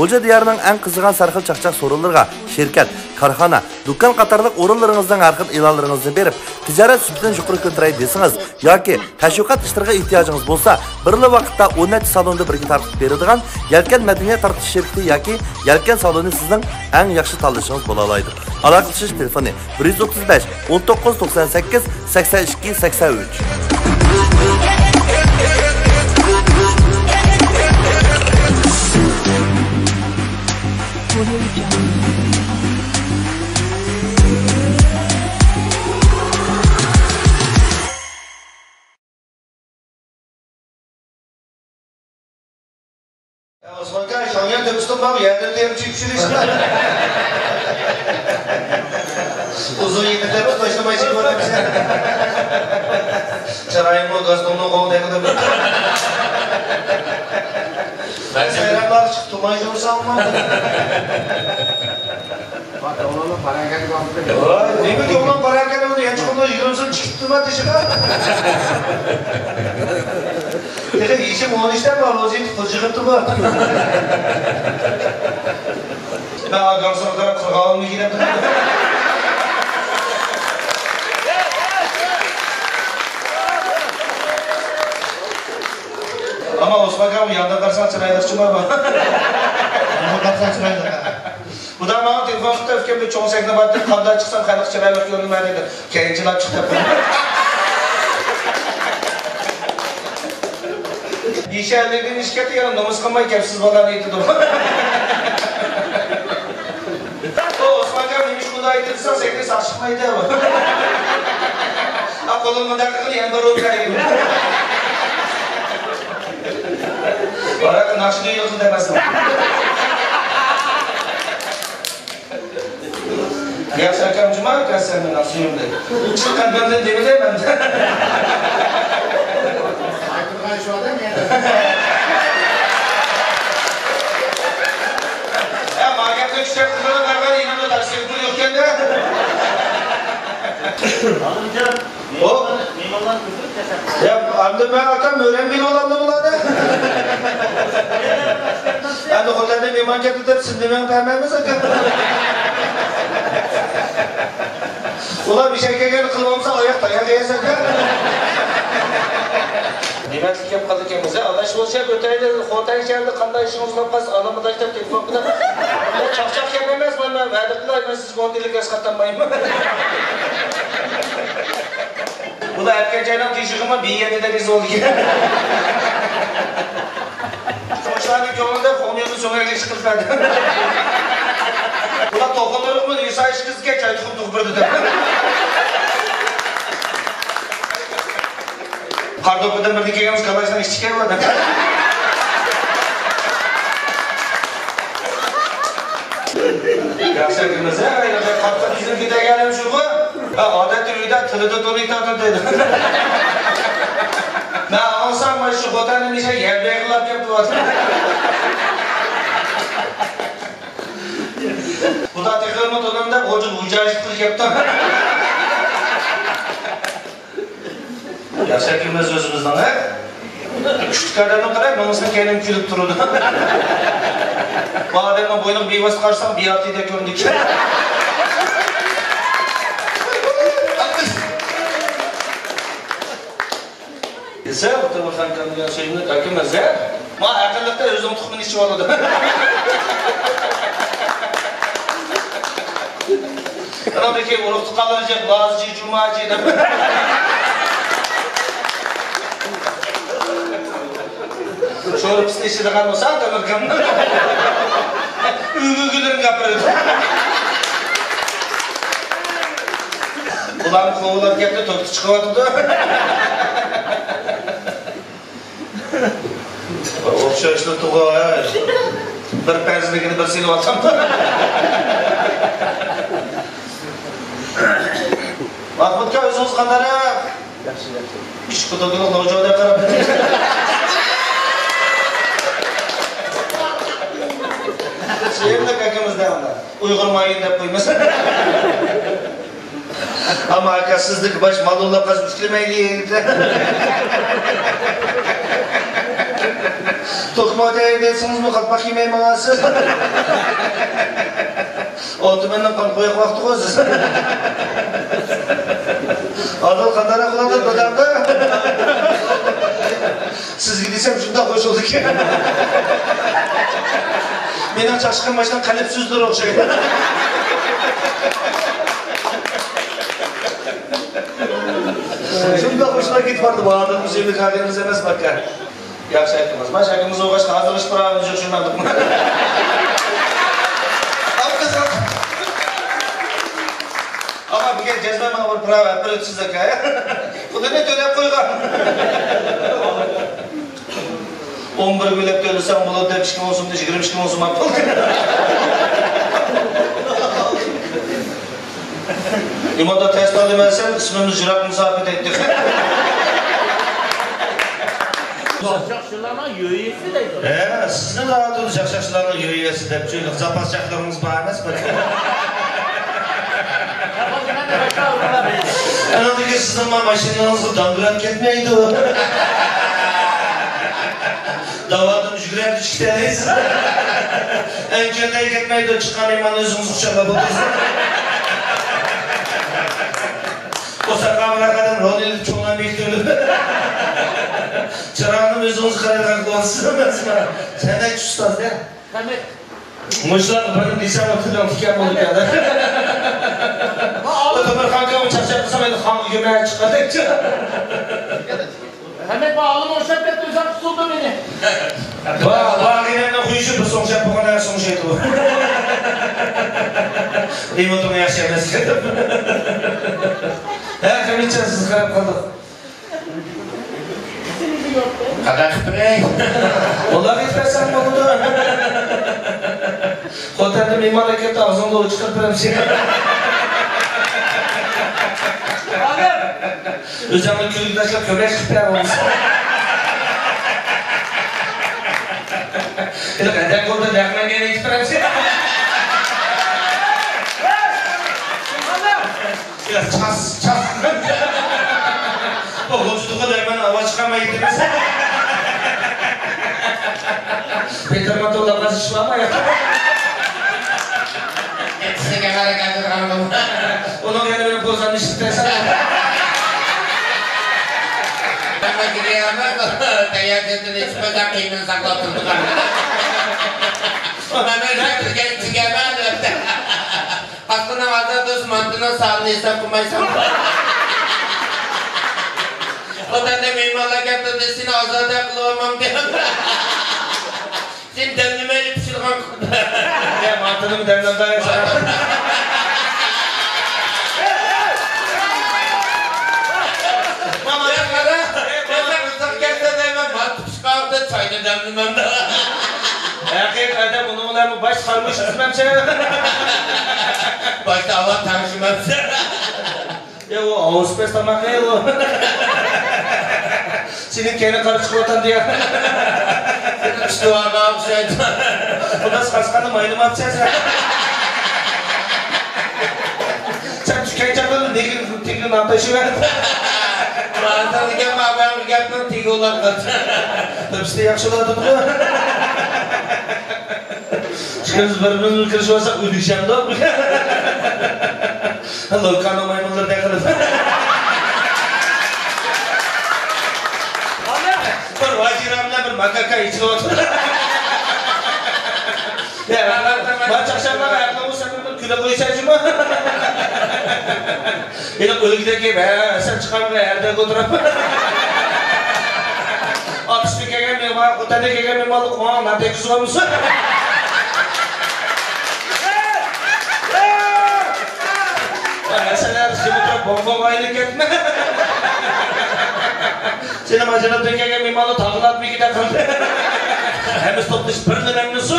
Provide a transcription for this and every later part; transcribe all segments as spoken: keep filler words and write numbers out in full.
غۇلجا دىيارىنىڭ ئەڭ قىزىغان سەرخىل چاقچاق سورۇنلىرىغا شىركەت، كارخانا، دۇكان قاتارلىق ئورۇنلىرىڭىزنىڭ ھەر خىل ئېلانلىرىڭىزنى بېرىپ، تىجارەت سۈپىتىنى يۇقىرى كۆتۈرەي دېسىڭىز ياكى تەشۋىقات ئىشلىرىغا ئېھتىياجىڭىز بولسا، بىرلا ۋاقىتتا ئون نەچچە سالوندا بىرگە تارتىپ بېرىدىغان يەلكەن مەدەنىيەت تارقىتىش شىركىتى ياكى يەلكەن سالونى سىزنىڭ ئەڭ ياخشى تاللىشىڭىز بولالايدۇ. ئالاقىلىشىش تېلېفونى: بىر يۈز ئوتتۇز بەش، ئون توققۇز، توقسان سەككىز، سەكسەن ئىككى، سەكسەن ئۈچ. يا ئوسمان ئاكا، شاڭيۈەن تۆپىسىدىن ماڭ، يەردىن تېرىپ چۈشۈرۈش. ئۇزۇن يىپنى تېپىپ تاشلىماي چىقىۋاتىمىز. چىرايىممۇ گاستوننىڭ قولىدا يىقىدۇ. مەن سايراقلار چىقىپ تۇرماي يۈرسەڭمۇ. ۋاي، نېمە يولنىڭ پاراكەندە بولدى، يانچۇقۇمدا يۈگۈرۈمسىز چىقىپتىما تېشىغا. تېخى يېشىم ئون ئۈچتە بار، روزى تۇتۇپ جىغىپتىما. مەن ئاگامسىغا قاراپ قىرغاۋۇلمىكىن دەپ. ئەمما ئوسمان ئاكا، ياندىن قارىساڭ چىرايلىق جۇما بار. ياندىن قارىساڭ چىرايلىق. خۇدا ماڭا تېلېفون قىلىپ، ئۆكەمدە چوڭ سەھنە بار دەپ، قامدا چىقسام خەلق چىرايلىق كۆرۈنمە دېدى. كەينى چىلاپ چىق دەپ قويدۇم. يېشى ئەللىكتىن ئېشىپ كەتتى، يەنە نومۇس قىلماي گەپسىز بالىلارنى ئېيتىدۇ. ئۇ ئوسمان ئاكام نېمىشقا ئۇنداق ئېيتتى دېسەڭ، سەھنىگە ساقچى چىقمايدۇ. ئا، قولۇم مۇنداق قىلغىلى يەنە بىر رول بېرەيلى. باراقى ناخشىدا يوقسۇن دەمەسمۇ. ياخشى ئاكام جۇما ئاكا سەن مېنىڭ سۈيۈمدە. چىققان بىردىن دېمىدى مەن. ئە، ماگەپنى كۈچەپ قىلغان بەرگەن ئىنىمدا تاكسى پۇل يوقكەندە. ئالىمجان، ھوپ. مېھمانلار كۆتۈرۈپ كەتسەم. يا، ئەمدى مەن ئاكام ئۆرەم بىلىۋالامدۇ بۇلارنى؟ ئەمدى خوتەندىن مېھمان كەپتۇ دەپ سىندى مېڭىپ ھەممەيمىز ئاكا. ئۇلار بىر شەي كەلگەن قىلىۋالمىسا ئاياق تاياق يەيسەن ئاكا. نېمەتلىك كەپ قالدىكەنمىز ھە؟ ئاداش بولسا ئۆتەيلى، خوتەن شەھىرىدە قانداق ئىشىڭىز بولۇپ قالسا ئالىمىداش دەپ تېلېفون قىلىپ. مەن چاقچاق گەپ ئەمەس، مەن، مەن ۋەدە قىلاي، مەن سىزگە ئون تىيىنلىك ئەسقاتالمايمەن. بۇلار ئەتكەن چاينىڭ تېشىغىمۇ بىيەنى دەپ ئىزى بولدىكەن. قوشلارنىڭ كۆڭلىدە قوڭيۇنى سۆڭەكلىك چىقىرىپ بەردى. بۇلار توخۇلىرىغىمۇ يۇسا ئىشقىزكەن چاي تۇخۇم تۇغۇپ بېرىدۇ دەپ. قار دوپپىدىن بىردىن كىيگەنمىز، كالاشنىڭ ئىچى كەيۋاتىدۇ. ياخشى كىرمىسە، قاتتىق يۈزۈم كېتەرگەنلىرىم شۇغۇ. ھە، ئادەتتە ئۆيدە تىلىدا تونۇي تارتىدۇ دەيدۇ. مەن ئاڭلىسام، مانا شۇ خوتەننى مىشە يەر بېغىرلاپ كەپتۇ. خۇدا تېخىمۇ تونۇم دەپ، غوجا ۋۇجايىش قىلىپ كەپتۇ. ياخشى ئەكىمىز ئۆزىمىزنىڭ، ھە؟ كۈچلۈك ئادەمنى قاراي، مېڭىسىنىڭ كەينىدىن كۈلۈپ تۇرىدۇ. بۇ ئادەمنىڭ بوينىغا بىۋاسىتە قارىساڭ، بىئارتىدەك كۆرۈندى. دېسە، ئوتتۇرا خانقان دېگەن سۆيۈملۈك ئاكىمىز، ھە؟ ما ئەقىللىقتا ئۆزىنىڭ تۇخۇمىنى ئىچىۋالىدۇ. ئاناندىن كېيىن ئۇرۇق تۇغقانلىرى جىق، لازجى، جۇماجى دەپ. شورپىسىنى ئىچىدىغان بولسا، تۆمۈركەمنىڭ ئۈگۈگىلىرىنى ئاپىرىدۇ. بۇلارمۇ قوۋلاپ كەتتى، تۆكتە چىقىۋاتىدۇ. ئوخشاشلا تۇغۇ، ھە. بىر پەرزىنىڭكىنى بىر سېلىۋاتامدۇ. ماھمۇتكا ئۆزىڭىز قانداق؟ ياخشى، ياخشى. كىچىك پۇتۇلكىلىق نوچىدەك قاراپ. سۆيۈملۈك ئاكىمىز دەڭلار. ئۇيغۇر مايىن دەپ قويمىسۇن. ئەمما ئاكا، سىزدىكى باش مال ئويلاپ قالسا ئۈسكۈلمەيلى. توخۇ دەيدىسىڭىزمۇ قالپاق كىيمەي ماڭاسىز. ئالتە مىڭنىڭ قان قويۇق ۋاقتىغۇ سىز. ھازىر قانداقراق بولىدۇ دادامدا؟ سىزگە دېسەم شۇنداق خۇش بولدىكەن. مېنىڭ چاقچىقىم ماشىنا قەلبسىزلەر ئوخشايدۇ. شۇنداق خۇشلار كېتىپ بارىدۇ، بۇ ئادەم مۇسىبەت ھەققىمىز ئەمەس باركەن. ياخشى ئېيتتىڭىز. مانا شاكىمىز بولغاچقا ھازىرلىشىپ بارىمىز، يوق شۇنداق. ئاپىسىز. ئاما بۈگۈن جەزمەن ماڭا بىر پىراۋە بېرىپسىز ئاكا. پۇلىنى تۆلەپ قويغان. ئون بىر بۆلەپ تۆلىسەڭ بولىدۇ دەپ ئىككى مىڭ سومدىن يىگىرمە ئىككى مىڭ سوم ئاپ قالدى. ئىماندا تەستانى بەرسەم، ئىسمىمىز يىراق مۇساپە دەيتتى. چاقچاقچىلارنىڭ يۆيىسى دەيدۇ. ھە، سىزنى زادى چاقچاقچىلارنىڭ يۆيىسى دەپ، شۇ زاپاس چاقلىرىڭىز بار ئەمەس بۇ. ئانىڭدىكى سىزنىڭ ماشىنىڭىزغا داڭگىراپ كەتمەيدۇ. داۋادىن يۈگۈرۈپ چىقىپ كېتەلەيسىز. ئەنچۈەندەك كەتمەيدۇ، چىققان مېھماننى ئۆزىڭىز قۇچاقلاپ ئولتۇرىسىز. ئۇ ساقال بىلەن رولىنى چوڭلار بېكىتىۋېلىپ، چىراغنى ئۆزىڭىز قارايدىغان قىلىۋاتىسىز ئەمەسمۇ؟ سەن ئۇستاز-دە. مۇشۇلارنى بىرنى دېسەم، تىلىڭ تىكەن بولىدىكەن. ئۇ تۆمۈر خانقا ئۇ چاقچاق قىلسام، ئەمدى خانغا كۆمەك چىققاندەك. ھەمەت بۇ ئالىم ئوخشاپ كەتتى، ئۆزۈڭ تۇتۇلدى مېنى. با-، باغىنەننىڭ خۇيۇشى بىر سوڭشاپ بولغان، ھەر سوڭشايدۇ. ئىمىتىڭ ياخشى ئەمەس. ھە، خەمىتجان، سىز قاراپ قالدۇق. قانداق قىلىپ بېرەي؟ ئۇلارغا ئېيتىپ بەرسەڭ بولىدۇ. خوتەندە مېھمان ئەكەپتۇ، ئاغزىڭدا ئوچۇق قىلىپ بېرەمسەن. ئۆزۈڭنى كۈلكە تاشلاپ كۆمەك قىلىپ بەر بولمىسا. ئەدەپ بولدى، نەق مەيدانغا ئېيتىپ بېرەمسەن. يا، چاس، چاس. بۇ غۇلجىدىغۇ دەيمەن، ئاۋاز چىقارماي ئېيتىمىز. بىر تېرماتولوگ ئىش بارمۇ يا؟ سىزگە ھەرىكەت قىلغان. ئۇنىڭ يەنە بىر بولغان ئىشلىتەسەن. مەن دېگەن تەييار ئېتىنى ھېچ قانداق قىينىنى ساقلاپ تۇرىدىغان. مەن ئۆزۈم كىرگەن ئىچىگە مەن ئۆتتۈم. ئاستىنىڭ ئازادە ئۆز مانتىنىڭ سانىنى ھېساب قىلمايسەن. خوتەندە مېھمانلار كەپتۇ دېسە، سېنى ئازادە قىلىۋالمامدۇ. سېنى دەملىمەيلا پىشىرغان قىلدى. يا، مانتىنىمۇ دەملەمدايا سانا. يا، قارا، يا، سەن قىزىق كەلسە دەيمەن، مانتا پىشقاندا چاينى دەملىمەمدۇ. ھەقىقەتەن ئۇنىڭ بىلەن باشقا قارمۇش ئىزمەمچە. باشتا ئاۋۋال تەڭشىمەمچە. يا، ئۇ ئاۋۇز پەس تاماق يەيدۇ. سېنىڭ كەينىڭ قارا چىقىۋاتامدۇ يا؟ سېنىڭ ئۈستۈڭ ئارغا ئوخشايدۇ. خۇداس قاسقاننى مايلىماپسەن سەن. سەن چۈشكەن چاغدا نېگىر تېگىگە نان تاشلىۋەر. ماڭا دېگەن ماۋۇ گەپنىڭ تېگى ئۇلارغا. دەپسىتى ياخشى بولاتىدىغۇ. ئىككىمىز بىر-بىرىمىزنى كىرىشىۋالساق ئۆلۈشەمدۇ؟ لوكانىڭ مايمۇنلىرىدەك قىلىپ. بىر ۋاجىرام بىلەن بىر ماكاكا ئېچىلىۋاتىدۇ. يا، ما چاقچاقلارغا ھەقلىق بولسا، بىر كۈلۈپ قويسا جۇما. ھېلىقى ئۆلگۈدەك گەپ، ھە، سەن چىقارمىغىن، ھەردەك ئولتۇرۇپ. ئاتۇشتىن كەلگەن مېھمان، خوتەندىن كەلگەن مېھمانلىق، ماڭا نان تەگكۈزۈۋالمىسۇن. ھە، سەن ھەر جىم ئولتۇرۇپ، بوڭ-بوڭ ئايلىنىپ كەتمە. سېنىڭ مانا جەنۇبتىن كەلگەن مېھمانلار تاغلار بېكىدە قالدى. ھەممىسى توپلىشىپ بىرلا مەڭگۈسى.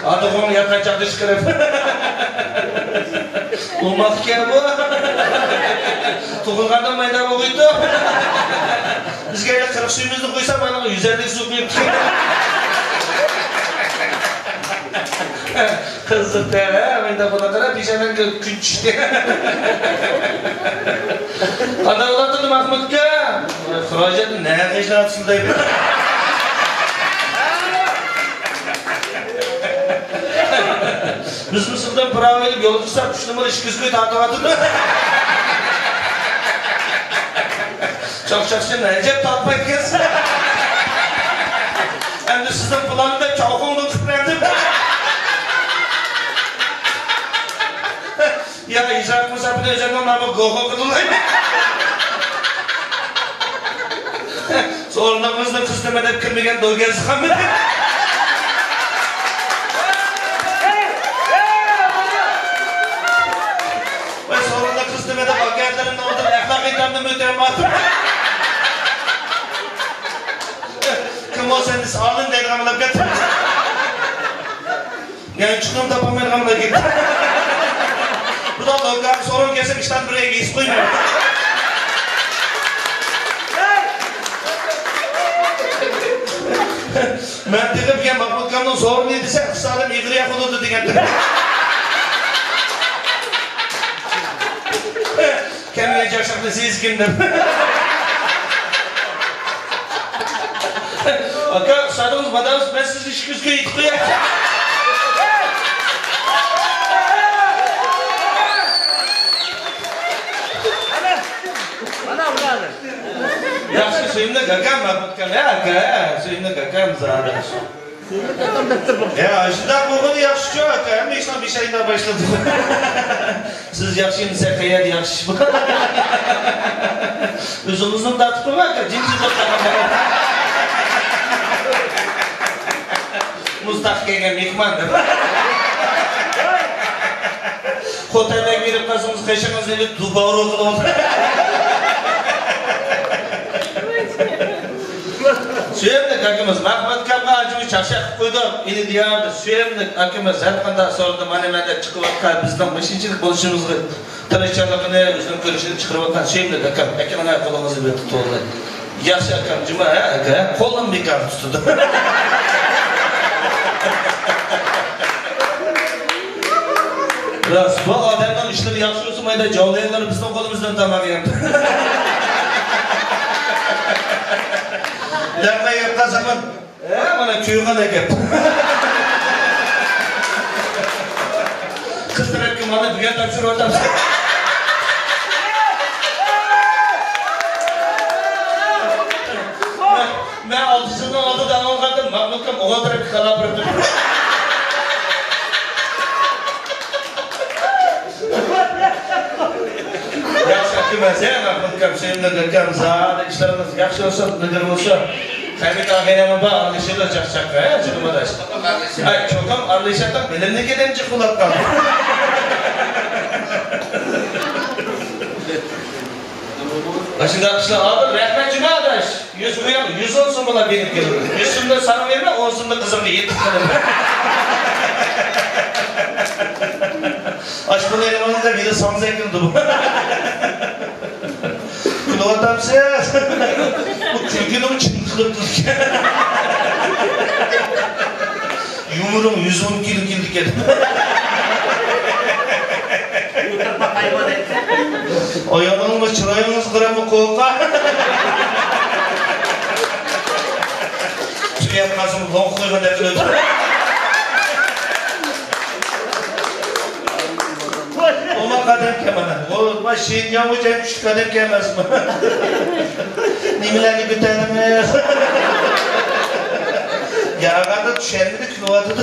ئادىغۇڭ ياتقان چاغدا ئىشقىلىپ. ئوماقكەن بۇ. تۇغۇلغاندا مايدا بولغىيدۇ. بىزگە ھېلى قىرىق سۈيىمىزنى قويسا، مانا يۈز ئەللىك سۇ قۇيۇپتۇ. قىزىق دەۋە، مەيدا بۇنى قارا، پېشانەڭگە كۈن چۈشتى. قانداق بولاتتى مەخمۇتكا؟ ھاجەتنى نەگە قىلىشنى ئاتىسىز دەيمەن. بىز مۇسۇلمان پىراۋ ئېلىپ يولغا چىقساق، ئۈچ نومۇر ئىككى يۈز كوي تارتىۋاتىدۇ. چاقچاقچىنى ئەجەب تارتمايدىكەنسىز. ئەمدى سىزنىڭ پىلاننى دەپ چاۋخۇڭدىن قىلىپ بەردىم. يا ئىجرا قىلمىسا بۇنى ئۆزۈمنىڭ نامى گوخو قىلىۋالاي. سورۇنلىرىڭىزنى قىز نېمە دەپ كىرمىگەن دولگەنسىخانمىدى؟ ۋاي سورۇندا قىز نېمە دەپ ئاكا-ئىنىلىرىمنىڭ ئالدىدا ئەخلاقىي تەمدىن ئۆتەلمەپتۇ. كىم بولسا ئەمدى ئالىم دەيدىغان بولۇپ كەتتى. يانچۇقنىمۇ تاپالمايدىغان بولۇپ كەتتى. بۇدا لوكال سورۇن كەلسە ئىشتان بىر يەرگە يېسىپ قويمايدۇ. مەن تېخى بۈگۈن ماھمۇتكامنىڭ سورۇنى دېسە ئىقتىسادىم ئېغىر ياقىلىدۇ دېگەنتىم. كەلمىگەن چاقچاقنى سىز كىم دەپ. ئاكا، ئۇستازىڭىز مادامسىز، مەن سىزنى ئىككى يۈز كوي ئېيتىپ قوياي. مانا، مانا، مانا. ياخشى، سۆيۈملۈك ئاكام، مەھمۇت ئاكام، ھە، ئاكا، ھە، سۆيۈملۈك ئاكام زادى. يا، شۇنداق بولغىنى ياخشىچۇ، ئاكا. ھەممە ئىشنىڭ بېشى ئايدا باشلىدى. سىز ياخشى دېسە، قەيەردە ياخشى ئىش بار؟ ئۆزىڭىزنىڭ تارتىپ قويماڭ، ئاكا. جىمجىت بولۇپ قالغان. مۇز تاغقا كەلگەن مېھمان دەپ. خوتەنلەرگە بېرىپ قالسىڭىز، قېشىڭىزنى ئېلىپ، دۇبارۇ قىلىڭىز. سۆيۈملۈك ئاكىمىز، مەھمۇت ئاكامغا ئاجىمىز چاقچاق قىلىپ قويدۇق. ئىلى دىياردا سۆيۈملۈك ئاكىمىز ھەر قانداق سورۇندا مانا مەن دەپ چىقىۋاتقان بىزنىڭ ماشىنىچىلىك بولۇشىمىزغا تىرىشچانلىقىنى، ئۆزىنىڭ كۈرىشىنى چىقىرىۋاتقان سۆيۈملۈك ئاكام. ئاكىنىڭ قولىڭىزنى بىر تۇتۇۋالاي. ياخشى ئاكام جۇما، ھە، ئاكا، ھە؟ قولۇم بىكار تۇتىدۇ. راست، بۇ ئادەمنىڭ ئىشلىرى ياخشى بولسا، مايدا جاۋلىيانلار بىزنىڭ قولىمىزدىن تاماق يەپتۇ. ياقماي گەپ قىلسامان. ھە، مانا كۆيگەن گەپ. قىز تەرەپكە مانا بۈگۈن تاپشۇرۇۋاتامسىز؟ مەن، مەن ئالتە يىلنىڭ ئالدىدا ئاڭلىغانتىم، مەھمۇتكام ئوغۇل تەرەپكە كالا بېرىپتۇ. ياخشى ئاكىمىز، ھە، مەھمۇت ئاكام، سۆيۈملۈك ئاكام، زادى ئىشلىرىڭىز ياخشى بولسۇن، نېگىر بولسۇن. خەمىت ئاغىنەممۇ بار، ئارىلىشىدۇ چاقچاققا، ھە، جۇمۇ ئاداش. ھە، چوقۇم ئارىلىشاتتۇق، بىلىملىك ئادەم جىق بولۇپ قالدى. ئاشۇنداق ئىشلار ئادىل، رەھمەت جۇما ئاداش. يۈز قويۇڭ، يۈز ئون سوم بولا بېرىپ كېلىمەن. يۈز سومنى ساڭا بېرىمەن، ئون سومنى قىزىمغا يېتىپ قىلىمەن. ئاشۇ پۇلنى ئېلىۋالىڭ دەپ يېرى ساڭزا ئەكىلدى بۇ. كۈلۈۋاتامسىز؟ بۇ كۈلكىنىمۇ چىڭ قىلىپ تۇرىدىكەن. يۇمۇرۇڭ يۈز ئون كىلو كېلىدىكەن. ئايالىڭىزمۇ چىرايىڭىز قارىمۇ قورقا. تۈگەپ قالسىمۇ لوڭ قويغاندەك قىلىدۇ. ئوماق ئادەمكەن مانا. ئۇ شىنجاڭغىچە كۈچلۈك ئادەمكەن ئەمەسمۇ؟ نېمىلەرنى كۆتەردىمىز؟ ياغاندا چۈشەنمىدى، كۈلۈۋاتىدۇ.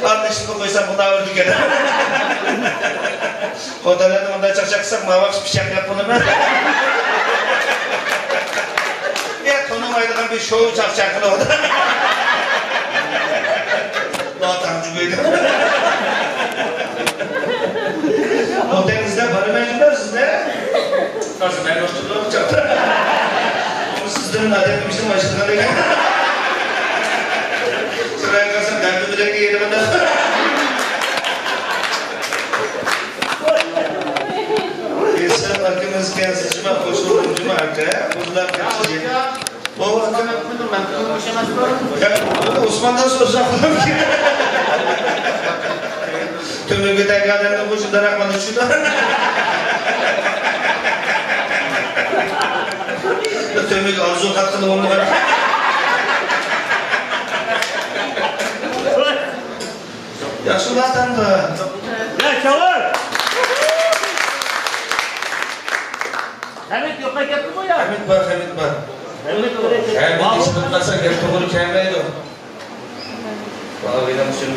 ئارىلىشىپلا قويسام بۇنداق بولىدىكەن. خوتەنلەردە مۇنداق چاقچاق قىلساق، ماۋاقىش پىچاق يەپ بولىمەن. يا، تونۇمايدىغان بىر شوۋ چاقچاق قىلىۋاتىدۇ. ناتەڭ جۈگۈيدى. ئۇ دېڭىزدە بارىمەن جۈگۈر سىزدە. ھازىر مەن ئوتتۇرىدا چاقتا. سىزدىن ئادەم كىمسىنى باشلىغان ئىكەن. سىراي قالسا دەردى بىلەن يېرىمىدا. ئېسەن ئاكىمىز كەنسىز جۇما، خوش بولدۇم جۇما ئاكا. بۇزلار كەنسىز. بۇ ئاكا. يا، ئوسماندىن سورىساق بولامدۇ؟ تۆمۈرگە تەگكەن ئادەمنىڭ بۇ شۇنداق مانا شۇنداق. تۆمۈرگە ئارزۇ قاتقىلى بولمىغان. ياخشى بولاتامدۇ؟ يا كاۋان! ھەمىد يوقاپ كەتتىمۇ يا؟ ھەمىد بار، ھەمىد بار. ھەمىد بار. ھەمىد ئىچىدىن قالسا گەپ توغرا كەلمەيدۇ.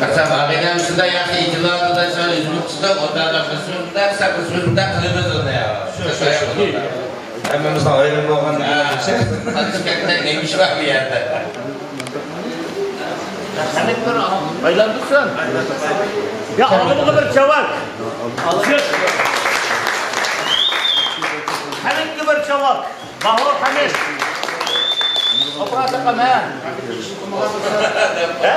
قاچان ئاغىنەم شۇنداق ياخشى ئىجادىيەتلەر ئۆزىمىز قىلساق، ئوتتۇرىدا قىلسىمىز بۇنداق، قىلسىمىز بۇنداق قىلىمىز ئۇنى. شۇ، شۇ، شۇ. ھەممىمىزنىڭ ئايرىم بولغان. قاتتىق كەتتى، نېمە ئىش بار بۇ يەردە؟ ئايلاندۇرسۇن. يا، ئالدىمغا بىر چاۋاك. ھەمىدكە بىر چاۋاك. باھور خانىم. ئوپېراتورغا مەن. ھە؟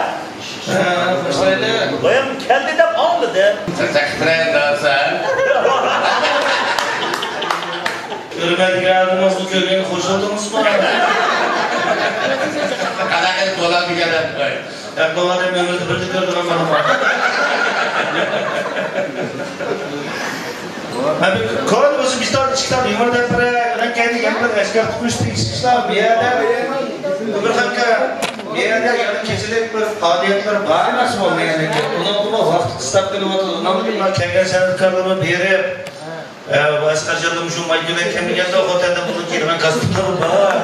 ھە، باشلايلى. بايام كەلدى دەپ ئاڭلىدىم. چاقچاق قىلىپ تۇرۇڭ سەن. كۆرمەيدىغانلىرىڭىزنى كۆرگەن خوش بولدىڭىزمۇ؟ قانداق قىلىپ بولىدىكەن دەپ قوي. ئەقلىۋالدىم، ئۆمرىدە بىردە كۆرىدىغان بالام بار. ھە، بىر كونا بولسا بىر تال ئىككى تال يۇمۇر دەپ بېرەي. ئۇنىڭ كەينىگە يەنە بىر ئەسكەر تۇتمۇش تېگىشلىك ئىشلار. بۇ يەردە بىر خەققە، بۇ يەردە يەنە كېچىلىك بىر پائالىيەتلەر بار ئەمەسمۇ؟ ئۇنىڭغىمۇ ۋاقىت قىستاپ كېلىۋاتىدۇ. ئۇنىڭ بىلەن كەلگەن سەنئەتكارلارمۇ بېرىپ، ئە، ئەسقەرجاننىڭ شۇ ماي كۆيلەك كەمگەندە خوتەندە بۇنىڭ كىيىدىغان كاستيۇملىرى بار.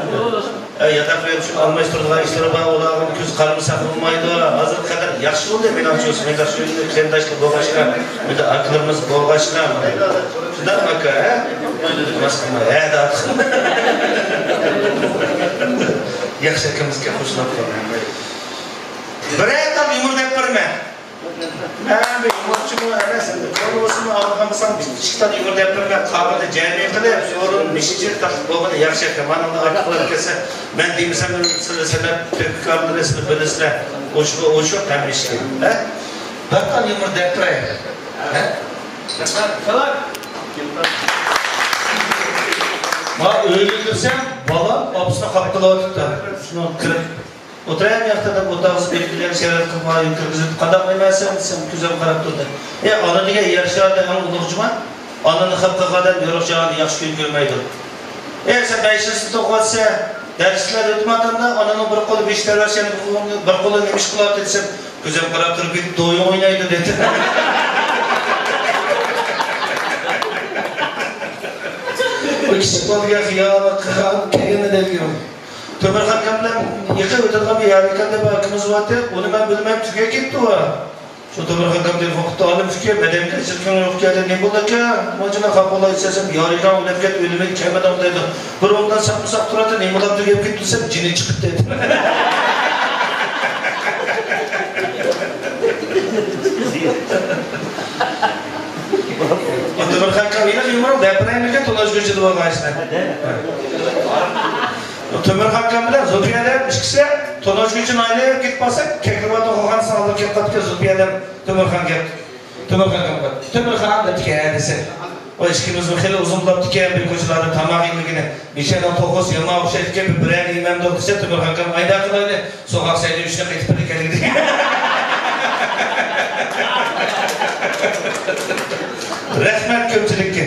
ئە، ياتاق يەر شۇ ئالماشتۇرىدىغان ئىشلىرى بار، ئۇلارغا كۆز قارىمىساق بولمايدۇ. ھازىرغا قېدەر ياخشى بولدى، مېنىڭچە، مۇنداق شۇ قېرىنداشلار بولغاچقا، مۇنداق ئاكىلىرىمىز بولغاچقا، شۇنداقمۇ ئاكا، ھە؟ ماس قىلما، ھە، دادىخان. ياخشى ئاكىمىزغا خوش بولۇپ قالدى. بىرەر تال يۇمۇر دەپ بېرىمەن. مەن بىر يۇمۇرچىمۇ ئەمەس، ئەمدى كونا بولسىمۇ ئاغرىغان بولسام، بىر ئىككى تال يۇمۇر دەپ بېرىمەن، قالغىنىنى جەمئىي قىلىپ، سورۇن مىشىجىر تاقىپ بولغىنى ياخشى ئەكەن. مانا ئۇنداق قىلىپ كەلسە، مەن دېمىسەم، سىلەر سەنئەت تۆھپىكارلىرى، سىلەر بىلىسىلەر، ئوشۇق، ئوشۇق ھەممە ئىشنى. ھە؟ بىر تال يۇمۇر دەپ بېرەي. ھە؟ ما ئۆيگە كىرسەم، بالام ئاپىسىنى قاپتىلاۋاتىپتۇ. شۇنىڭ كىرىپ، ئولتۇرايلى ياقتا دەپ، ئوتاققا بېكىتىلگەن شەرەپ قىلماي كىرگۈزۈپ، قانداق نېمە سەن دېسەم، كۆزۈم قاراپ تۇردى. ئەي، ئانا دېگەن يەر شارىدا ئەڭ ئۇلۇغ جۇما. ئانىنى خاپا قىلغان ئادەم يورۇق جاھاندا ياخشى كۈن كۆرمەيدۇ. ئەي، سەن بەش يىل سىنىپتا ئوقۇۋاتىسەن، دەرسلەر ئۆتمەيۋاتامدا، ئانىنىڭ بىر قولى بېشى تەۋرەش، يەنە بىر قولى نېمە ئىش قىلىۋاتىدۇ دېسەم، كۆزۈم قاراپ تۇرۇپ كېتىپ، دويۇڭ ئوينايدۇ دېدى. بۇ كىچىك بالىغا خىيانەت قىلغان كەينىدىن كېلىپ. تۆمۈرخان ئاكام بىلەن يېقىن ئۆتىدىغان بىر يادىكار دەپ ئاكىمىز بارتى، ئۇنى مەن بىلمەي تۈگەپ كېتىپتۇ. شۇ تۆمۈرخان ئاكام تېلېفون قىپتۇ، ئالىم ئۇكا، مەدەنىيەت ئىشلىرى كۆڭۈل يوق ئىكەن، نېمە بولدى ئاكا؟ مانا جانا خاپا بولاي دېسەم، يارىغان ئۆلۈپ كەتتى، ئۆلۈمىگە كەلمىدىڭ دەيدۇ. بىر ئوبدان ساقمۇ ساق تۇراتتى، نېمە بولۇپ تۈگەپ كېتىپتۇ دېسەم، جېنى چىقىپ دەيدۇ. تۆمۈرخان ئاكام، يەنە يۇمۇرۇڭ دەپ بېرەيمىكىن، تونۇش كوچىدا بولغان ئىشنى. تۆمۈرخان ئاكام بىلەن زۇلپىيە دەپ ئىككىسى تونۇش كوچىنى ئايلىنىپ كېتىپ قالسا، كەكرىمات توخۇخانىسىنى ئالدىغا كېلىپ قاپتىكەن، زۇلپىيە دەپ تۆمۈرخان كەپتۇ. تۆمۈرخان ئاكام، تۆمۈرخان دەپتىكەن دېسە، ئۇ ئىككىمىزمۇ خېلى ئۇزۇن بوپتىكەن بىر كوچىلاردا تاماق يېمىگىنى. مىشەنىڭ توخۇسى يامان ئوخشايدىكەن، بىر بىرەرنى يېمەمدۇق دېسە، تۆمۈرخان ئاكام، ئايدا قىلايلى، سوغۇق سەيدە ئۈچنى قېتىپ بىللە كەلگىلى. رەھمەت كۆپچىلىككە.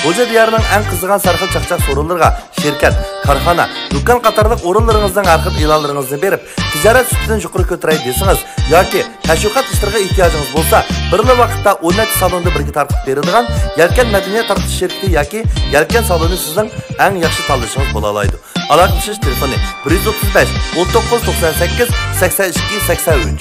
غۇلجا دىيارىنىڭ ئەڭ قىزىغان سەرخىل چاقچاق سورۇنلىرىغا شىركەت، كارخانا، دۇكان قاتارلىق ئورۇنلىرىڭىزنىڭ ھەر خىل ئېلانلىرىڭىزنى بېرىپ، تىجارەت سۈپىتىنى يۇقىرى كۆتۈرەي دېسىڭىز ياكى تەشۋىقات ئىشلىرىغا ئېھتىياجىڭىز بولسا، بىرلا ۋاقىتتا ئون نەچچە سالوندا بىرگە تارتىپ بېرىدىغان يەلكەن مەدەنىيەت تارقىتىش شىركىتى ياكى يەلكەن سالونى سىزنىڭ ئەڭ ياخشى تاللىشىڭىز بولالايدۇ. ئالاقىلىشىش تېلېفونى: بىر يۈز ئوتتۇز بەش، ئون توققۇز، توقسان سەككىز، سەكسەن ئىككى، سەكسەن ئۈچ.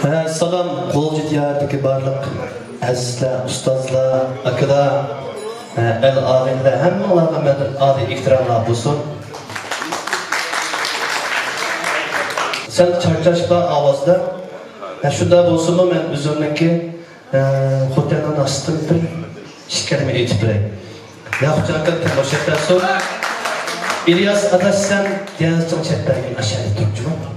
ھە، سالام، غۇلجا دىيارىدىكى بارلىق ئەزىزلەر، ئۇستازلار، ئاكىلار، ھە، ئەل ئاغىنىلەر، ھەممىڭلارغا مەندىن ئالىي ئېھتىراملار بولسۇن. سەل چارچاش بار ئاۋازدا. ھە، شۇنداق بولسىمۇ، مەن ئۆزۈمنىڭكى، ھە، خوتەننىڭ ئاستىدىن بىر ئىككى كەلىمە ئېيتىپ بېرەي. ياقۇپجان ئاكا، تاماشا قىلسۇن. ئىلياس ئاداش، سەن دېڭىزچىغا چەت بەرگىن، ئاشۇ يەردە تۇرۇپ جۇمۇ.